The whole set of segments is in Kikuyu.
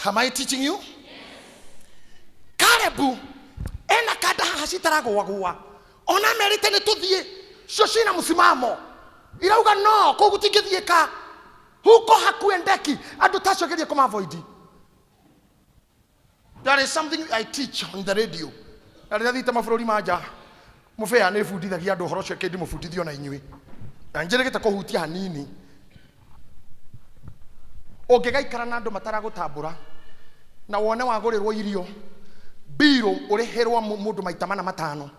Am I teaching you? Kalebu ena kanda haha citaragwagwa ona merĩte nĩ tũthiĩ, cio cina msimamo, irauga no kũu gũtingĩthiĩka, huko hakuendeki. Andũ ta acio geria kũmavoid. There is something I teach on the radio, na rĩrĩa thiĩte mabũrũri ma nja mũbĩa nĩ bundithagia andũ ũhoro ũcio, kĩndĩ mũbundithio na inyuĩ na njĩrĩgĩte kũhutia hanini. Ũngĩgaikara na andũ mataragũtambũra na wone wagũrĩrwo irio mbirũ ũrĩhĩrwo mũndũ maita mana matano,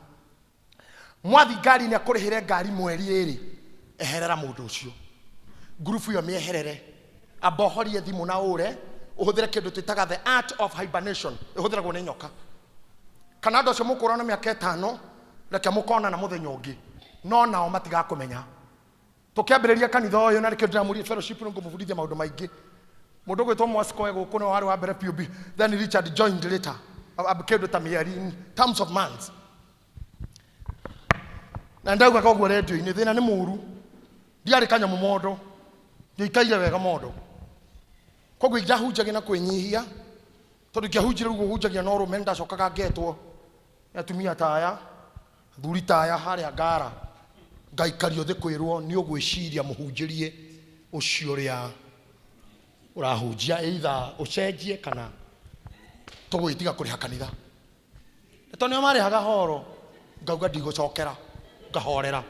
mwathi ngari-inĩ akũrĩhĩre ngari mweri ĩrĩ, eherera mũndũ ũcio, ngurubu ĩyo mĩeherere, amba ũhorie thimũ na ũre ũhũthĩre kĩndũ twĩtaga the art of hibernation, ĩhũthĩragwo nĩ nyoka. Kana andũ acio mũkũrana mĩaka 5, reke mũkonana mũthenya ũngĩ, no nao matigakũmenya. Tũkĩambĩrĩria kanitha ũyũ, na nĩkĩo ndĩramũria fellowship, nĩ ngũmũbundithia maũndũ maingĩ. Mũndũ ũgwĩtwo Mwasiko e gũkũ nĩwe warĩ wa mbere POB, then Richard joined later, kĩndũ ta mĩeri in terms of months. Na ndaugaga ũguo rendio-inĩ, thĩna nĩ mũru, ndiarĩ kanyamũ mondo, ndiaikaire wega mondo. Koguo ingĩahunjagia na kwĩnyihia, tondũ ingĩahunjire ũguo hunjagia na ũrũme, nĩndacokaga ngetwo nĩ atumia ta aya, athuri ta aya harĩa ngara, ngaikario thĩ kwĩrwo nĩ ũgwĩciria mũhunjĩrie ũcio ũrĩa ũrahunjia, either ũcenjie kana tũgwĩtiga kũrĩha kanitha. Na tondũ nĩo marĩhaga horo, ngauga ndigũcokera, ngahorera,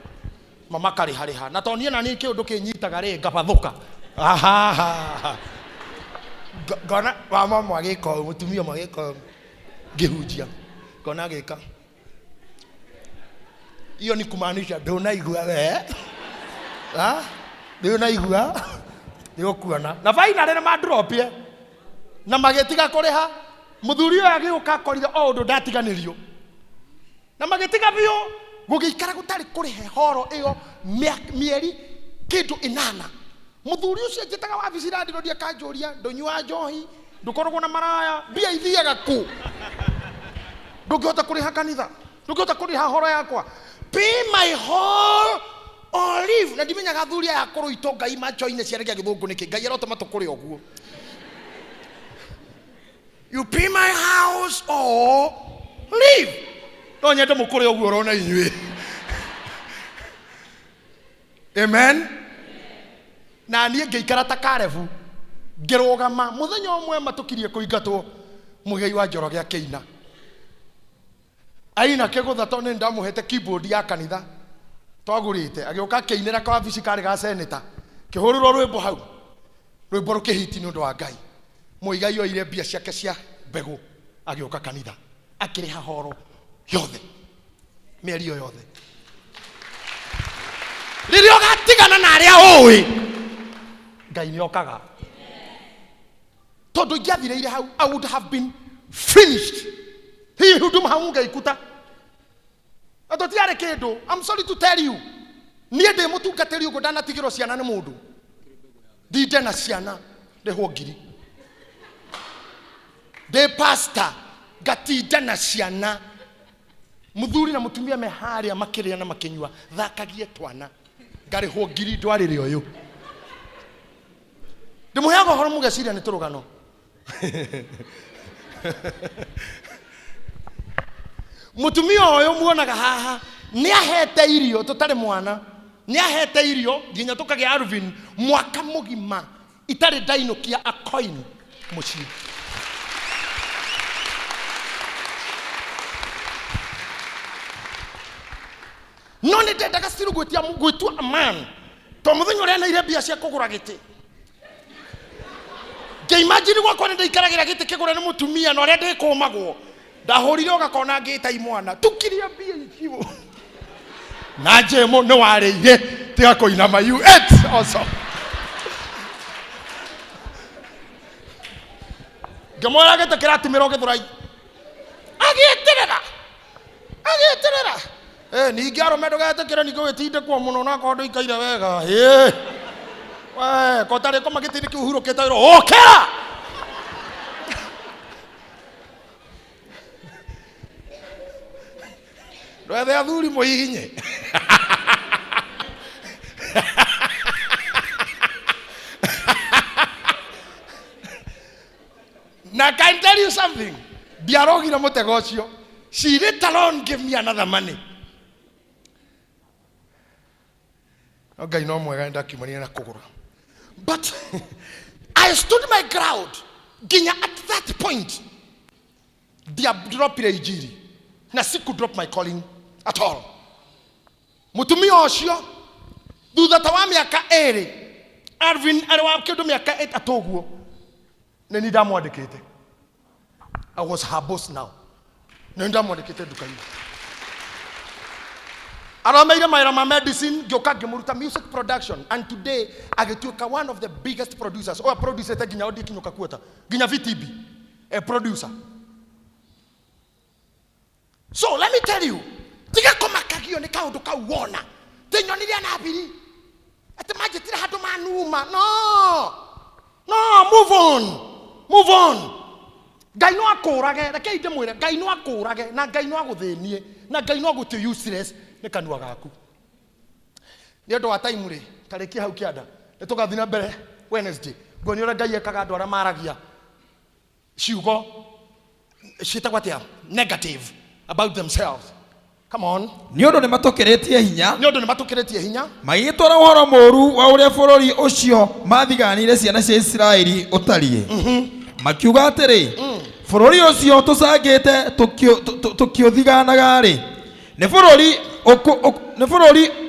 ma makarĩharĩha. Na tondũ niĩ na niĩ kĩũndũ kĩnyitaga rĩ, ngabathũka. Ahaha. Ngona mama ũmwe agĩka ũũ, mũtumia ũmwe agĩka ũũ, ngĩhunjia, ngona agĩka. Hiyo ni kumaanisha ndũnaigua we. Ha? Ndũnaigua? Nĩũkuona. Na finally nĩ mandropire na magĩtiga kũrĩha. Mũthuri ũyũ agĩũka akorire o ũndũ ndatiganĩrio, na magĩtiga biũ. Gũgĩikara gũtarĩ kũrĩhe horo ĩyo mĩeri kĩndũ 8. Mũthuri ũcio anjĩtaga wabici landlord akanjũria, ndũnyuaga njohi, ndũkoragwo na maraya, mbia ithiaga kũ? Ndũngĩhota kũrĩha kanitha, ndũngĩhota kũrĩha horo yakwa. Pay my hall or leave. Na ndimenyaga athuri aya akũrũ itonga imacho-inĩ ciaragia gĩthũngũ nĩkĩ. Ngai arotũma tũkũre ũguo. You pay my house or leave. No nyende mũkũre ũguo ũrona inyuĩ. Amen. Na niĩ ngĩikara ta Kalebu, ngĩrũgama mũthenya ũmwe matũkirie kũingatwo, Mũigai wa Njoroge akĩina. Aina kĩgũtha tondũ nĩ ndamũhete keyboard ya kanitha twagũrĩte, agĩũka akĩinĩra kawabici karĩ ga seneta, kĩhũrĩrwo rwĩmbo hau, rwĩmbo rũkĩhiti nĩ ũndũ wa Ngai. Mũigai oire mbia ciake cia mbegũ agĩũka kanitha akĩrĩha horo yothe mĩeri ĩyo yothe. Rĩrĩa ũgatigana na arĩa ũĩ, Ngai nĩ okaga. Tondũ ingĩathirĩire hau, I would have been finished. Hii huduma haungeikuta. Na tũtiarĩ kĩndũ. I'm sorry to tell you, niĩ ndĩ mũtungatĩri ũguo ndanatigĩrwo ciana nĩ mũndũ, ndinde na ciana ndĩhwo ngiri, ndĩ pastor ngatinda na ciana, mũthuri na mũtumia me harĩa makĩrĩa na makĩnyua, thakagie twana, ngarĩhwo ngiri ndwarĩre ũyũ. Ndĩmũheaga ũhoro mũgeciria nĩ tũrũgano. Mũtumia ũyũ muonaga haha nĩ ahete irio tũtarĩ mwana, nĩ ahete irio nginya tũkagĩa Alvin mwaka mũgima itarĩ ndainũkia a coin mũciĩ. No nĩ ndendaga still gwĩtia gwĩtua a man, to mũthenya ũrĩa neire mbia cia kũgũra gĩtĩ, ngĩimagine gwakwa nĩ ndaikaragĩra gĩtĩ kĩgũre nĩ mũtumia na ũrĩa ndĩkũmagwo. Ndahũrire ũgakona ngĩta imwana tukiria mbia icio na njemo nĩ warĩire, tiga kũinama, you ate also. Ngĩmwĩra gĩtĩ kĩratumĩrwo Gĩthũrai, agĩeterera agĩeterera. Ningĩ arũme ndũgetĩkĩre ningĩ ũgĩtindĩkwo mũno na akorwo ndũikaire wega. We ko tarĩ koma gĩtĩ-inĩ kĩu ũhurũkĩte wĩrwo ũkĩra. Ndwethe athuri mũhihinye. Na can tell you something, ndiarogire mũtego ũcio. She later on gave me another money. No Ngai no mwega, nĩndakiumanire na kũgũra, but I stood my ground nginya at that point. Ndiadropire injiri na siku drop my calling at all. Mũtumia ũcio thutha ta wa mĩaka 2, Alvin arĩ wa kĩndũ mĩaka 3 ũguo, nĩ ni ndamwandĩkĩte. I was her boss now. Nĩ ndamwandĩkĩte nduka-inĩ, aromeire mawĩra ma medicine, ngĩũka ngĩmũruta music production, and today agĩtuĩka one of the biggest producers. Oya producete nginya Odi Kinyũka Kuota, nginya VTB, a producer. So let me tell you, tiga kũmakagio nĩ kaũndũ kau wona tĩnyonire anabiri atĩ manjĩtire handũ manuma. No, no, move on, move on. Ngai no akũrage, rekei ndĩmwĩre, Ngai no akũrage na Ngai no agũthĩnie na Ngai no agũtue useless nĩ kanua gaku. Nĩ ũndũ wa time rĩ, tarĩkia hau kĩanda, nĩ tũgathiĩ na mbere Wednesday. Nguonia ũrĩa Ngai ekaga andũ arĩa maragia ciugo ciĩtagwo atĩa, negative about themselves. Come on. Nĩ ũndũ nĩ matũkĩrĩtie hinya. Nĩ ũndũ nĩ matũkĩrĩtie hinya. Magĩgĩtwara ũhoro mũũru wa ũrĩa bũrũri ũcio mathiganĩire ciana cia Isiraeli ũtariĩ, makiuga atĩrĩ, bũrũri ũcio tũcangĩte tũkĩũthiganaga-rĩ, nĩ bũrũri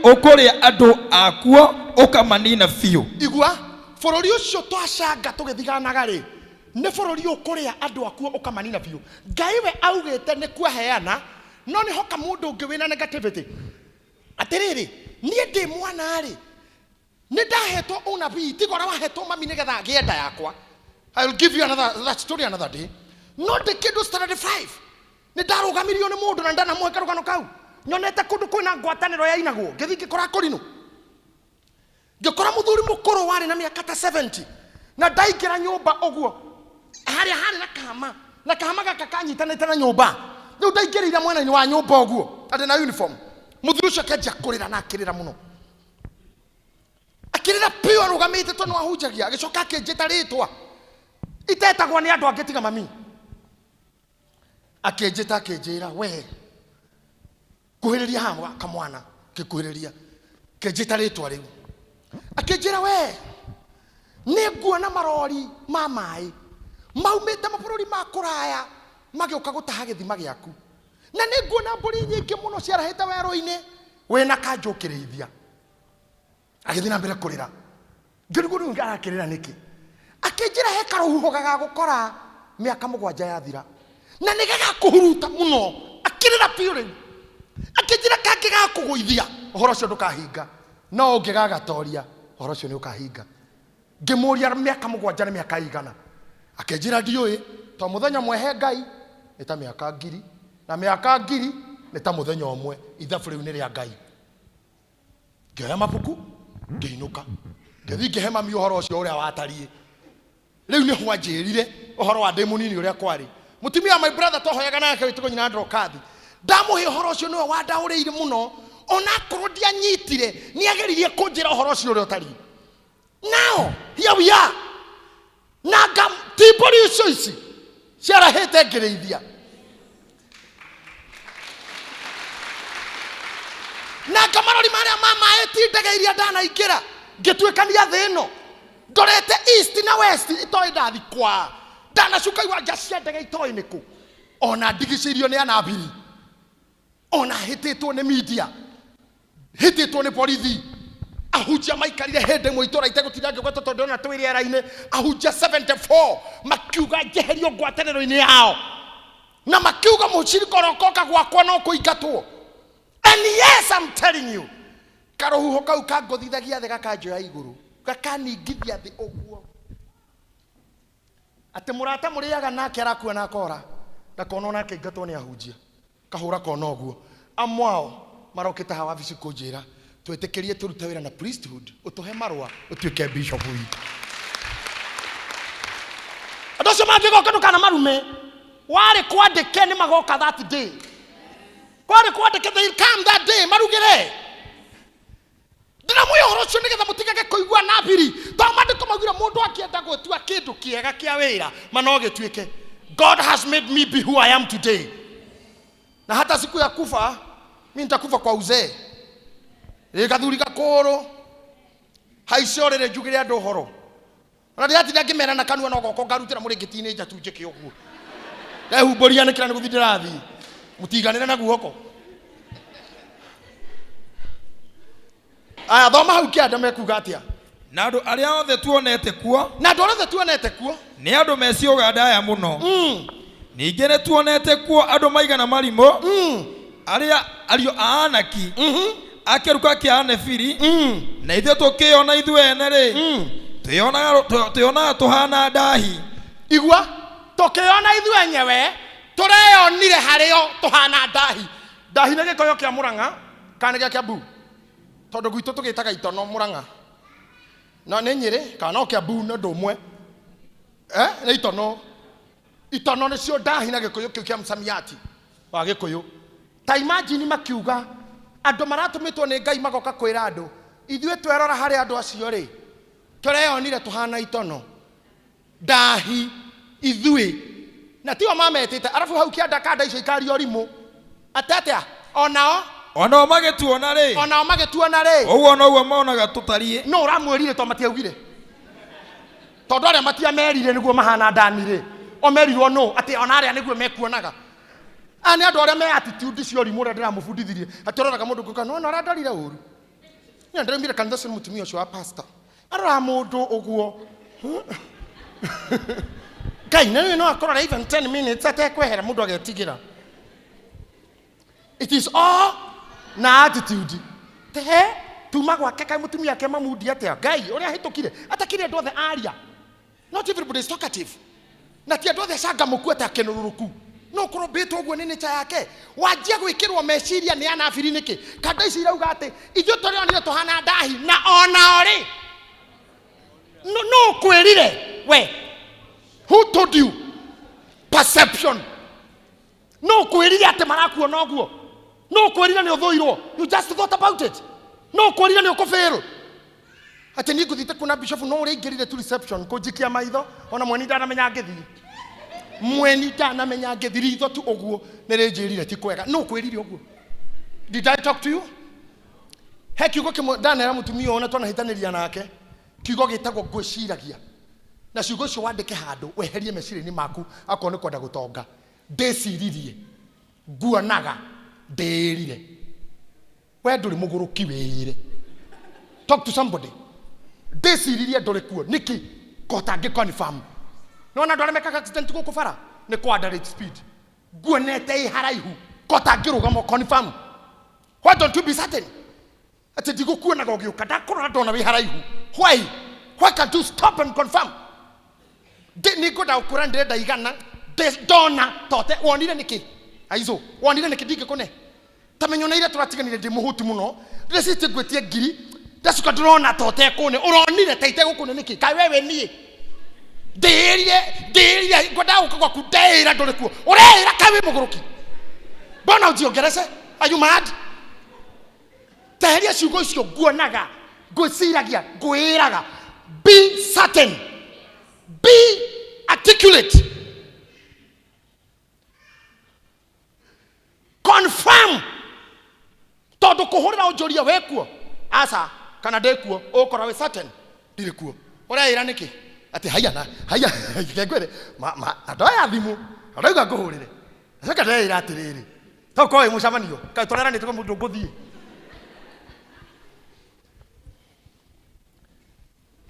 ũkũrĩa andũ akuo ũkamanina biũ. Igua, bũrũri ũcio twacanga tũgĩthiganaga rĩ, nĩ bũrũri ũkũrĩa andũ akuo ũkamanina biũ. Ngai we augĩte nĩ kuaheana, no nĩ hoka mũndũ ũngĩ wĩna negativity. Atĩrĩrĩ, niĩ ndĩ mwana rĩ, nĩ ndahetwo ũnabii tiga ũrĩa wahetwo mami nĩgetha agĩe nda yakwa. I will give you another that story another day. No ndĩ kĩndũ standard 5 nĩ ndarũgamirio nĩ mũndũ na ndanamũhe karũgano kau. Nyonete kũndũ kwĩna ngwatanĩro yainagwo, ngĩthiĩ ngĩkora kũrinũ, ngĩkora mũthuri mũkũrũ warĩ na mĩaka ta 70, na ndaingĩra nyũmba ũguo harĩa harĩ na kahama, na kahama gaka kanyitanĩte na nyũmba. Rĩu ndaingĩrĩire mwena-inĩ wa nyũmba ũguo arĩ na uniform. Mũthuri ũcio akĩanjia kũrĩra na akĩrĩra mũno, akĩrĩra biũ arũgamĩte tondũ ahunjagia. Agĩcoka akĩnjĩta rĩtwa itetagwo nĩ andũ angĩ tiga mami. Akĩnjĩta, akĩnjĩra, "We kuhĩrĩria haha kamwana." Ngĩkuhĩrĩria, akĩnjĩta rĩtwa rĩu, akĩnjĩra, "We nĩ nguona marori ma maĩ maumĩte mabũrũri ma kũraya magĩũka gũtaha gĩthima gĩaku, na nĩ nguona mbũri nyingĩ mũno ciarahĩte werũ-inĩ, wĩna kanjũ ũkĩrĩithia." Agĩthiĩ na mbere kũrĩra. Ngĩrigwo rĩu arakĩrĩra nĩkĩ. Akĩnjĩra, "He karũhuho gagagũkora mĩaka 7 yathira na nĩ gagakũhuruta mũno." Akĩrĩra biũ rĩu. Akĩnjĩra, "Kangĩgakũgũithia, ũhoro ũcio ndũkahinga, no ũngĩgagatoria, ũhoro ũcio nĩ ũkahinga." Ngĩmũria, "Mĩaka 7 nĩ mĩaka igana?" Akĩnjĩra, "Ndiũĩ, to mũthenya ũmwe he Ngai nĩ ta mĩaka 1000, na mĩaka 1000 nĩ ta mũthenya ũmwe. Ithabu rĩu nĩ rĩa Ngai." Ngĩoya mabuku, ngĩinũka, ngĩthiĩ ngĩhe mami ũhoro ũcio ũrĩa watariĩ. Rĩu nĩ hwanjĩrire ũhoro wa ndĩ mũnini ũrĩa kwarĩ. Mũtumia wa my brother twahoyaga nake wĩtagwo nyina Ndrokathi, ndamũhe ũhoro ũcio, nĩwe wandaũrĩire mũno. Onakorwo ndianyitire, nĩ ageririe kũnjĩra ũhoro ũcio ũrĩa ũtariĩ. Now here we are, na nga ti mbũri icio ici ciarahĩte ngĩrĩithia, na nga marori marĩa ma maĩ ti ndege iria ndanaingĩra ngĩtuĩkania thĩ ĩno ndorete east na west, itoĩ ndathi kwa ndanacuka iwanja cia ndege, itoĩ nĩkũ. Ona ndigicĩirio nĩ anabiri, ona hĩtĩtwo nĩ media, hĩtĩtwo nĩ borithi. Ahunjia maikarire hĩndĩ ĩmwe itũra itegũtinda ngĩgweta tondũ ndĩrona twĩ rĩera-inĩ, ahunjia 74 makiuga njeherio ngwatanĩro-inĩ yao, na makiuga mũcirika ũrokoka gwakwa no kũingatwo. And yes, I'm telling you, karũhuho kau kangũthithagia thĩ, gakanjoya igũrũ, gakaningithia thĩ ũguo, atĩ mũrata mũrĩaga nake arakua na akora ndakona onake aingatwo nĩ ahunjia. Kahũra kona ũguo, amwe ao marokĩte haha wabici kũnjĩra twĩtĩkĩrie tũrute wĩra na priesthood, ũtũhe marũa ũtuĩke bishop witũ. Andũ acio mangĩgoka, ndũkana marume. Warĩ kwandĩke nĩ magoka that day, kwarĩ kwandĩke, they will come that day marugĩre. Ndĩramwĩra ũhoro ũcio nĩgetha mũtigage kũigua nabiri, tondũ maandĩko Maugire mũndũ akĩenda gwĩtua kĩndũ kĩega kĩa wĩra ma no gĩtuĩke. God has made me be who I am today, na hata siku ya kufa mi nitakufa kwa uzee. Rĩ gathuri gakũrũ haice ũrĩrĩ njugĩre andũ ũhoro, ona ndĩratinda ngĩmera na kanua no goko ngarutĩra mũrĩngĩti-inĩ nja tu njĩke ũguo ndehumbũria nĩkĩra nĩ gũthiĩ ndĩrathiĩ mũtiganĩre na guoko. Aya, thoma hau kĩanda mekuga atĩa. Na andũ arĩa othe tuonete kuo, na andũ arĩa othe tuonete kuo, nĩ andũ me ciũga ndaya mũno. Ningĩ nĩ tuonete kuo andũ maigana marimũ, arĩa ariũ a Anaki, a kĩruka kĩa Anefiri, na ithuĩ tũkĩyona ithuĩ ene rĩ, twĩyonaga tũhana ndahi. Igua, tũkĩyona ithuĩ enyewe tũreyonire harĩo tũhana ndahi. Ndahi nĩ gĩkoyo kĩa Mũrang'a kana nĩ gĩa Kĩambu? Tondũ gwitũ tũgĩtaga itono Mũrang'a, no nĩ Nyĩrĩ kana no Kĩambu, nĩ ũndũ ũmwe, eh, nĩ itono. Itono nĩcio ndahi na gĩkũyũ kĩu kĩa msamiati wa gĩkũyũ. Ta imagine makiuga andũ maratũmĩtwo nĩ Ngai magoka kwĩra andũ, ithuĩ twerora harĩ andũ acio rĩ, tũreyonire tũhana itono, ndahi ithuĩ, na tio mametĩte. Arabu hau kĩanda kanda icio ikaria ũrimũ atĩ atĩa onao. Onao magĩtuona rĩ, onao magĩtuona rĩ, ũguo noguo monaga tũtariĩ. No ũramwĩrire to matiaugire, tondũ arĩa matiamerire nĩguo mahana ndani rĩ, o merirwo no atĩ ona arĩa nĩguo mekuonaga. Aya nĩ andũ arĩa me attitude cia ũrimũ ũrĩa ndĩramũbundithirie, atĩ ũroraga mũndũ kuka nona ũrĩa ndorire ũru. Niĩ ndĩraumire kanitha ũcio nĩ mũtumia ũcio wa pastor arora mũndũ ũguo Ngai na nĩ no akorora even 10 minutes atekwehera mũndũ agetigĩra. It is all na attitude te tuma gwake. Kaĩ mũtumia ake mamundi atĩa Ngai ũrĩa ahĩtũkire atakire andũ othe aria. Not everybody is talkative, na ti andũ othe acangamũku atĩ akenũrũrũku. No ũkorwo mbĩtwo ũguo nĩ nature yake. Wanjia gwĩkĩrwo meciria nĩ anabiri nĩkĩ? Kanda ici irauga atĩ ithuĩ tũrĩonire tũhana ndahi, na onao rĩ, no ũkwĩrire we? Who told you? Perception. No ũkwĩrire atĩ marakuona ũguo? No ũkwĩrire nĩ ũthũirwo? You just thought about it. No ũkwĩrire nĩ ũkũbĩrwo atĩ niĩ ngũthiĩte kuona bishop? No ũrĩa ingĩrire tu reception kũnjikia maitho, ona mweni ndanamenya ngĩthiĩ, mweni ndanamenya ngĩthiĩ, ritho tu ũguo nĩ rĩnjĩrire ti kwega. No ũkwĩrire ũguo? Did I talk to you? He kiugo kĩmwe ndanera mũtumia ũyũ na twanahĩtanĩria nake, kiugo gĩtagwo ngwĩciragia. Na ciugo icio wandĩke handũ weherie meciria-inĩ maku. Akorwo nĩ kwenda gũtonga, ndĩciririe, nguonaga, ndĩĩrire. We ndũrĩ mũgũrũki, wĩĩre. Talk to somebody. Ndĩciririe ndũrĩ kuo nĩkĩ kotangĩ confirm? Nona andũ arĩa mekaga accident gũkũ bara nĩ kwa underrate speed. Nguonete ĩ haraihu kotangĩrũgama confirm? Why don't you be certain atĩ ndigũkuonaga ũgĩũka? Ndakũrora ndona wĩ haraihu. Why can't you stop and confirm? Nĩ ngwenda gũkwĩra ndĩrenda igana. Ndona tote wonire nĩkĩ? Aizo wonire nĩkĩ? Ndingĩkũne ta menyo na iria tũratiganire ndĩ mũhũtu mũno, ndĩrecirĩtie ngwĩtie ngiri, ndacoka ndĩrona ta ũtekũne. Ũronire ta itegũkũne nĩkĩ? Kaĩ we wĩ niĩ ndĩĩrire, ndĩĩrire ngwendaga gũka gwaku, ndeĩra ndũrĩ kuo, ũreĩra. Kaĩ wĩ mũgũrũki? Mbona ũnjiongerece? Are you mad? Teheria ciugo icio nguonaga, ngwĩciragia, ngwĩraga. Be certain, be articulate, confirm. Tondũ kũhũrĩra ũnjũrie wĩ kuo aca kana ndĩ kuo, ũgũkorwo wĩ certain ndirĩ kuo. Ũreĩra nĩkĩ atĩ haiya na haiya? Ngwĩre na ndoya thimũ na ndauga ngũhũrĩre, acoka ndeĩra atĩrĩrĩ, to ũkorwo wĩ mũcemanio kaĩ tũreranĩte kwa mũndũ ngũthiĩ.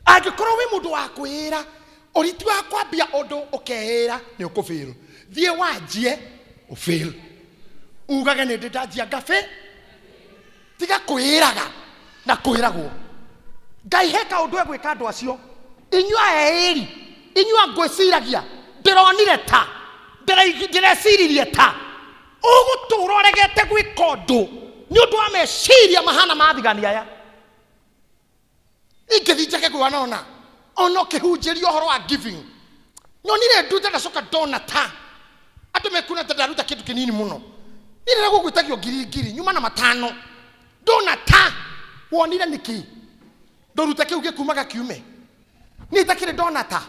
Angĩkorwo wĩ mũndũ wa kwĩĩra, ũriti wa kwambia ũndũ ũkeĩra nĩ ũkũbĩrwo, thiĩ wanjie ũbĩrwo, ugage nĩ ndĩ ndanjia ngabĩ. Tiga kwĩĩraga na kwĩragwo. Ngai he kaũndũ egwĩka andũ acio, inyuĩ aeĩri, inyuĩ angwĩciragia, ndĩronire ta ndĩreciririe ta ũgũtũra ũregete gwĩka ũndũ nĩ ũndũ wa meciria mahana mathigani aya. Ingĩthiĩ njage gwanona ona ũkĩhunjĩria ũhoro wa giving, nyonire ndute, ndacoka ndona ta andũ mekuona ta ndaruta kĩndũ kĩnini mũno. Niĩ rĩrĩa gũgwĩtagio ngiri ngiri nyuma na matano, ndona ta wonire nĩkĩ ndũrute kĩu gĩkumaga kiume. Niĩ itakĩrĩ ndona ta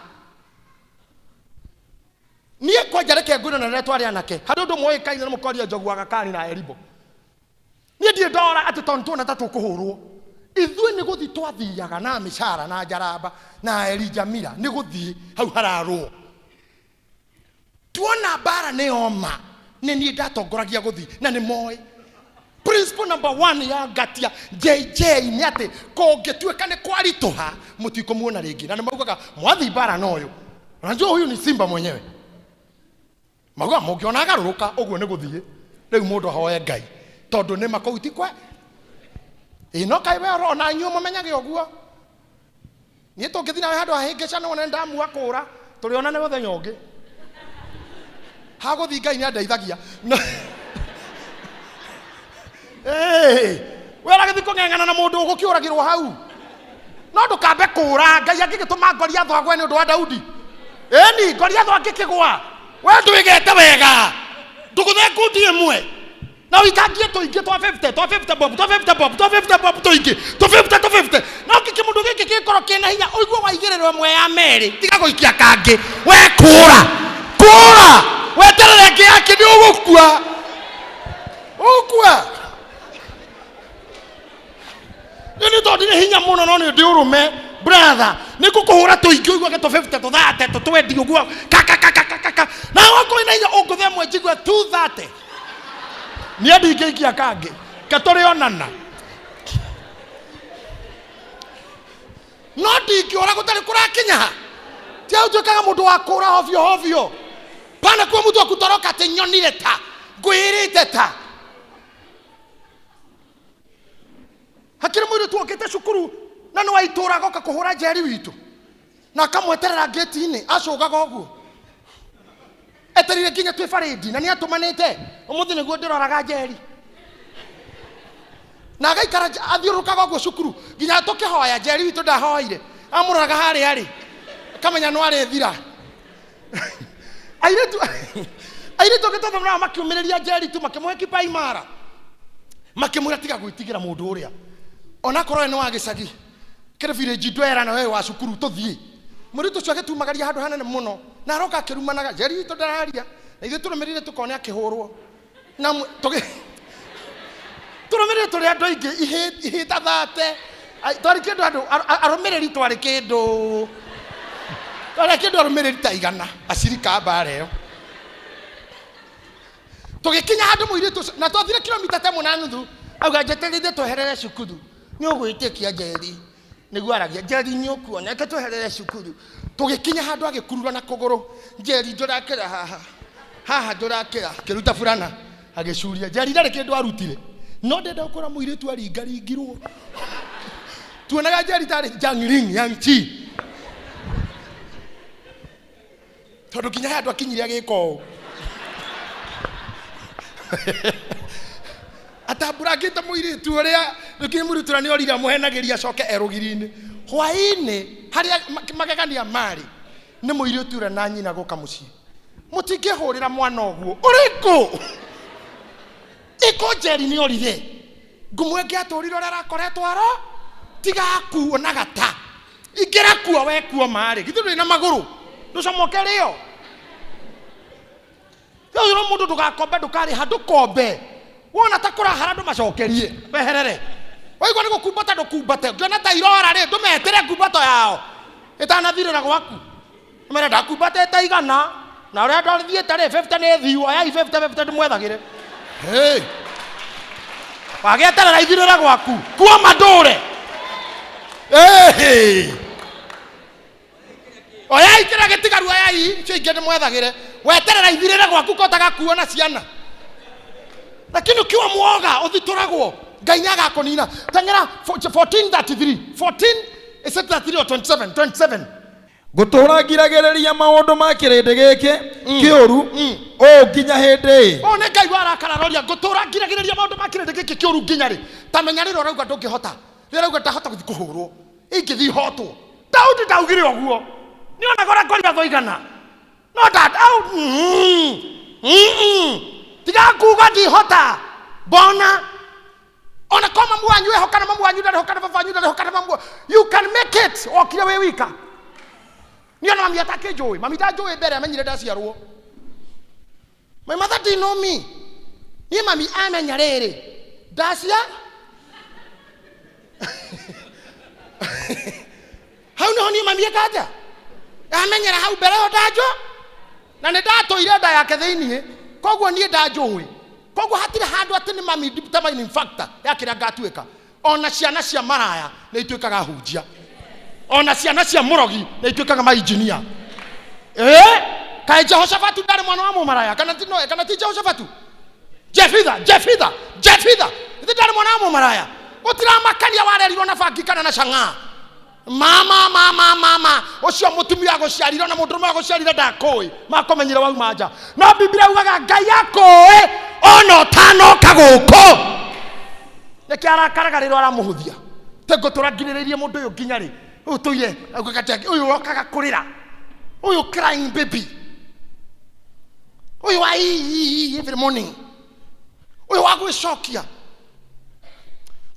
niĩ kwanja reke ngwĩre na rĩrĩa twarĩ anake harĩ ũndũ mwoĩkaine na mũkoria njogu wa gakani na eribo. Niĩ ndirĩ ndora atĩ tondũ tuona ta tũkũhũrwo. Ithuĩ nĩ gũthiĩ twathiaga na mĩcara na njaramba na Elijah Mira, nĩ gũthiĩ hau hararwo. Tuona mbara nĩ yoma, nĩ niĩ ndatongoragia gũthiĩ na nĩ moĩ. Principle number 1 ya Ngatia JJ nĩ atĩ kũngĩtuĩka nĩ kwaritũha mũtikũmuona rĩngĩ. Na nĩ maugaga mwathiĩ mbara na ũyũ, unajua huyu ni simba mwenyewe. Maugaga mũngĩona agarũrũka ũguo nĩ gũthiĩ. Rĩu mũndũ ahoe Ngai tondũ nĩ makũu ti kwe. Ĩ no kaĩ we ũrona inyuĩ mũmenyage ũguo. Niĩ tũngĩthiĩ nawe handũ hahĩngĩcana wone ndamua kũra tũrĩonane mũthenya ũngĩ. Hagũthiĩ Ngai nĩandeithagia. We ũragĩthiĩ kũng'eng'ana na mũndũ ũgũkĩũragĩrwo hau. No ndũkambe kũra. Ngai angĩgĩtũma Goliathũ agwe nĩ ũndũ wa Daudi. Ĩni Goliathũ angĩkĩgwa, we ndwĩgete wega. Ndũgũthe ngundi ĩmwe. Na ũikangie tũingĩ twa 50, twa 50 bob, twa 50 bob, twa 50 bob tũingĩ, tũ 50, tũ 50. No kĩkĩ mũndũ gĩkĩ gĩkorwo kĩna hinya, ũigue waigĩrĩrwo ĩmwe ya merĩ, tiga gũikia kangĩ. We kũra, kũra, weterere ĩngĩ yake nĩ ũgũkua. Ũgũkua. Nĩ nĩ tondũ ndirĩ hinya mũno no nĩ ndĩ ũrũme, brother. Nĩ ngũkũhũra tũingĩ ũiguage tũ 50, tũ 30, tũ 20 ũguo. Ka, ka, ka, ka, ka, ka, ka. Na wakorwo wĩna hinya ũngũthe ĩmwe njigue 230. Niĩ ndingĩikia kangĩ. Ke tũrĩonana. No ndingĩũra gũtarĩ kũrakinya ha. Ti hau tuĩkaga mũndũ wa kũra hovyo hovyo. Pana kuo mũndũ wa kũtoroka atĩ nyonire ta, ngwĩrĩte ta. Hakĩrĩ mũirĩtu okĩte cukuru na nĩ wa itũũra agoka kũhũra njeri witũ. Na akamweterera ngĩti-inĩ, acũgaga ũguo. Etereire nginya twĩ barĩndi na nĩ atũmanĩte, ũmũthĩ nĩguo ndĩroraga njeri. Na agaikara athiũrũrũkaga ũguo cukuru nginya tũkĩhoya, njeri witũ ndahoire, amũroraga harĩa arĩ, akamenya no arĩthira. Airĩtu airĩtu angĩ tondũ nao makiumĩrĩria njeri tu makĩmũhe kipaimara, makĩmwĩra tiga gwĩtigĩra mũndũ ũrĩa, onakorwo we nĩ wa gĩcagi kĩrĩ village ndwera na we wa cukuru tũthiĩ. Mũirĩtu ũcio agĩtumagaria handũ hanene mũno na aroka akĩrumanaga, njeri witũ ndararia, na ithuĩ tũrũmĩrĩire tũkone akĩhũrwo. Na tũrũmĩrĩire tũrĩ andũ aingĩ, ihĩta thate. Ai, twarĩ kĩndũ andũ, arũmĩrĩri twarĩ kĩndũ. Twarĩ kĩndũ arũmĩrĩri ta igana, acirika a mbara ĩyo. Tũgĩkinya handũ mũirĩtu ũcio, na twathire kilomita ta ĩmwe na nuthu, auga njeterire tweherere cukuru. Nĩ ũgwĩtĩkia njeri. Nĩguo aragia, njeri nĩ ũkuona, reke tweherere cukuru. Tũgĩkinya handũ agĩkurura na kũgũrũ, njeri ndũrakĩra haha. Haha ndũrakĩra, akĩruta burana, agĩcuria. Njeri ndarĩ kĩndũ arutire. No ndenda gũkora mũirĩtu aringaringirwo. Tuonaga njeri tarĩ Jang Ling, Yang Chi. Tondũ nginya handũ akinyire agĩka ũũ. Atamburangĩte mũirĩtu ũrĩa, rĩu nginya mũirĩtu ũrĩa nĩ orire amũhenagĩria acoke erũgiri-inĩ. Hwaĩ-inĩ, harĩa magegania marĩ, nĩ mũirĩtu ũrĩa na nyina gũka mũciĩ. Mũtingĩhũrĩra mwana ũguo. Ũrĩkũ? Ĩko njeri nĩ orire. Ngumo ĩngĩ atũrire ũrĩa arakoretwo aro, tiga akuo na gata. Ingĩra kuo we kuo marĩ. Githĩ ndũrĩ na magũrũ? Ndũcomoke rĩo. Rĩu ũyũ mũndũ ndũgakombe, ndũkarĩha, ndũkombe. Wona ta kũrahara ndũmacokerie, weherere. Waigua nĩ gũkumbata ndũkumbate. Ũngĩona ta irora rĩ, ndũmetĩre ngumbato yao. Ĩtanathirĩra gwaku. Ũmere ndakumbatĩte igana, na ũrĩa ndathiĩte rĩ, 50 nĩ thiu, oyai 50, 50 ndĩmwethagĩre. Hey. Wagĩeterera ithirĩre gwaku, kuoma ndũre. Hey. Oyai kĩrĩa gĩtigaru, oyai icio ingĩ ndĩmwethagĩre. Weterera ithirĩre gwaku kotaga kuona ciana. Lakini ukiwa mwoga ũthitũragwo, Ngai nĩ agakũnina. Teng'era 14:33. 14, is it 33 or 27? 27. Ngũtũũra ngiragĩrĩria maũndũ ma kĩrĩndĩ gĩkĩ kĩũru ũũ nginya hĩndĩ ĩ. Ũũ nĩ Ngai warakara aroria, ngũtũũra ngiragĩrĩria maũndũ ma kĩrĩndĩ gĩkĩ kĩũru nginya rĩ? Ta menya rĩrĩa ũrauga ndũngĩhota, rĩrĩa ũrauga ndahota gũthiĩ kũhũrwo, ingĩthiĩ hotwo. Daudi ndaugire ũguo. Nĩ onaga ũrĩa Goliath oigana. No nda, au, Tiga kuuga ndihota. Mbona? Ona ko mamu wanyu eho kana mamu wanyu ndarĩ ho kana baba wanyu ndarĩ ho kana mamu wa-, you can make it. Wokire wĩ wika. Niĩ ona mami atakĩnjũĩ, mami ndanjũĩ mbere amenyire ndaciarwo. My mother didn't know me. Niĩ mami amenya rĩrĩ ndacia hau niho niĩ mami eka atĩa amenyera hau mbere ĩyo ndanjũ na nĩ ndatũire nda yake thĩiniĩ, koguo niĩ ndanjũĩ, koguo hatirĩ handũ atĩ nĩ mami determining factor ya kĩrĩa ngatuĩka. Ona ciana cia maraya nĩ ituĩkaga hunjia, ona ciana cia mũrogi nĩ ituĩkaga mainjinia. Kaĩ Jehoshafatu ndarĩ mwana wa mũmaraya? Kana ti, no, kana ti Jehoshafatu? Jefitha, Jefitha, Jefitha ithe ndarĩ mwana wa mũmaraya. Gũtiramakania warerirwo na bangi kana na cang'aa. Mama, mama, mama ũcio mũtumia agũciarire na mũndũrũme agũciarire ndakũĩ, makũmenyire wauma nja. No Biblia ugaga Ngai akũĩ ona ũtanoka gũkũ. Nĩkĩ arakaraga rĩrĩa aramũhũthia? Tengũtũra ngirĩrĩirie mũndũ ũyũ nginya rĩ, ũyũ tũire augaga atĩ ũyũ okaga kũrĩra, ũyũ crying baby, ũyũ wa ii every morning, ũyũ wa gwĩcokia.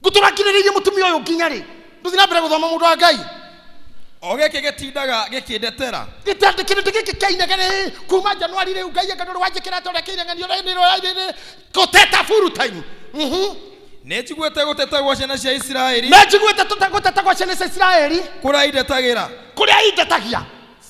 Ngũtũra ngirĩrĩirie mũtumia ũyũ nginya rĩ. Ndũthiĩ na mbere gũthoma, mũndũ wa Ngai. O gĩkĩ gĩtindaga gĩkĩndetera. Gĩtandĩ kĩrĩndĩ gĩkĩ kĩainegene kuma Januari rĩu, Ngai anga ndũrĩ wanjĩkĩra atĩa ũrĩa kĩinegenia ũrĩa gũteta full time. Nĩ njiguĩte gũteta gwa ciana cia Isiraeli. Nĩ njiguĩte gũteta gwa ciana cia Isiraeli. Kũrĩa indetagĩra. Kũrĩa indetagia.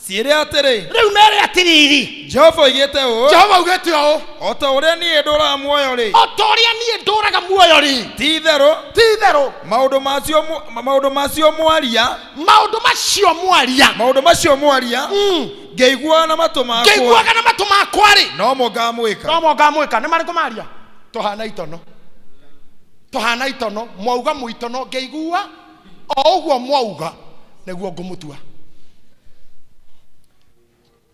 Ciĩre atĩrĩ. Rĩu mere atĩrĩrĩ. Jehova oigĩte ũũ. Jehova augĩte ũũ. O ta ũrĩa niĩ ndũũraga muoyo rĩ. O ta ũrĩa niĩ ndũũraga muoyo rĩ. Ti itherũ. Ti itherũ. Maũndũ macio maũndũ macio mwaria. Maũndũ macio mwaria. Maũndũ macio mwaria. Ngĩiguaga na matũ makwa. Ngĩiguaga na matũ makwa rĩ. No mo ngamwĩka. No mo ngamwĩka. Nĩ marĩkũ maria? Tũhana itono. Tũhana itono. Mwauga mũitono ngĩigua o ũguo mwauga nĩguo ngũmũtua.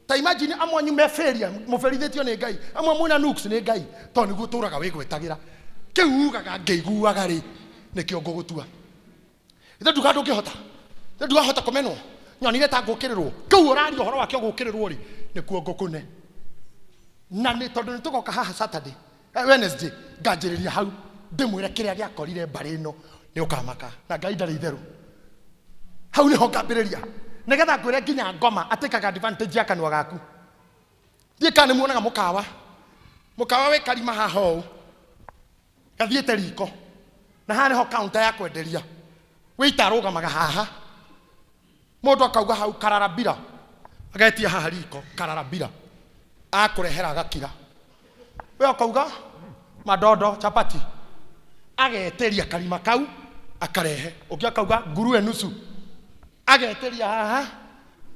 Ta imagine amwe anyu me failure, mũberithĩtio nĩ Ngai, amwe mwĩna nukes nĩ Ngai, tondũ nĩguo ũtũraga wĩgwetagĩra. Kĩu ugaga ngĩiguaga rĩ, nĩkĩo ngũgũtua. Ithe nduga ndũngĩhota, ithe ndũgahota kũmenwo, nyonire ta ngũkĩrĩrwo. Kĩu ũraria ũhoro wakĩo gũkĩrĩrwo rĩ, nĩkuo ngũkũne. Na nĩ tondũ nĩ tũgoka haha Saturday, Wednesday, nganjĩrĩria hau ndĩmwĩre kĩrĩa gĩakorire mbarĩ ĩno, nĩ ũkamaka. Na Ngai ndarĩ itherũ. Hau nĩho ngambĩrĩria nĩgetha ngwĩre nginya ngoma atĩkaga advantage ya kanua gaku. Ndiĩ kana nĩ muonaga mũkawa, mũkawa wĩ karima haha ũũ gathiĩte riko, na haha nĩho counter ya kwenderia. Wĩita arũgamaga haha, mũndũ akauga hau kararabira, agetia haha riko kararabira, akũrehera agakira. We ũkauga madondo chapati, ageteria karima kau akarehe. Ũngĩ akauga nguruwe nusu, ageteria haha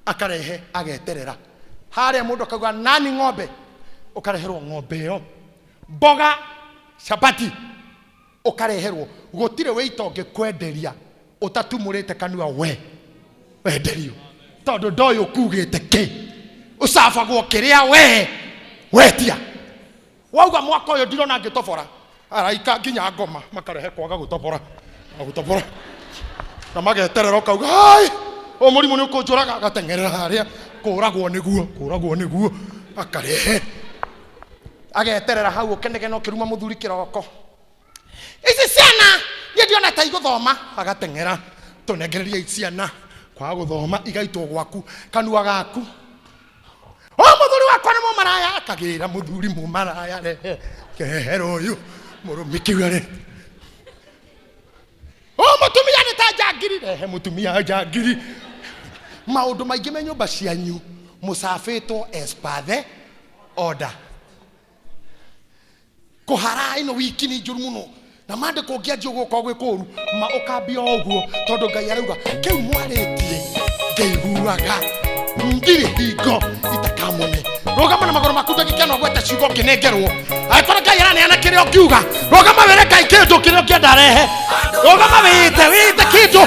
akarehe, ageterera harĩa. Mũndũ akauga nani ng'ombe, ũkareherwo ng'ombe ĩyo, mboga chapati ũkareherwo. Gũtirĩ wĩita ũngĩkwenderia ũtatumũrĩte kanua we wenderio, tondũ ndoĩ ũkugĩte kĩ. Ũcabagwo kĩrĩa we wetia. Wauga mwaka ũyũ ndirona ngĩtobora, araika nginya ngoma makarehe kwaga gũtobora na gũtobora na mageterera. Ũkauga hai ũyũ mũrimũ nĩ ũkũnjũraga, agateng'erera harĩa kũragwo nĩguo, kũragwo nĩguo, akarehe ageterera hau ũkenegena ũkĩruma mũthuri kĩroko. Ici ciana niĩ ndiona ta igũthoma, agateng'era tũnengererie ciana kwaga gũthoma igaitwo gwaku kanua gaku. O mũthuri wakwa nĩ mũmaraya, akagĩra mũthuri mũmaraya, rehe kehera ũyũ mũrũmi kiuga rĩ. O mũtumia nĩ ta njangiri, rehe mũtumia njangiri. Maũndũ maingĩ me nyũmba cianyu mũcabĩtwo as per the order. Kũhara ĩno wiki nĩ njũru mũno na mandĩko ũngĩanjia ũguo ũkorwo gwĩ kũru ma ũkambia o ũguo, tondũ Ngai arauga kĩu mwarĩtie ngĩiguaga ndirĩ hingo itakamũne. Rũgama na magũrũ maku ndagĩka ĩno gweta ciugo ũkĩnengerwo. Angĩkorwo Ngai araneana kĩrĩa ũngiuga, rũgama wĩre Ngai kĩndũ kĩrĩa ũngĩenda arehe. Rũgama wĩte, wĩte kĩndũ.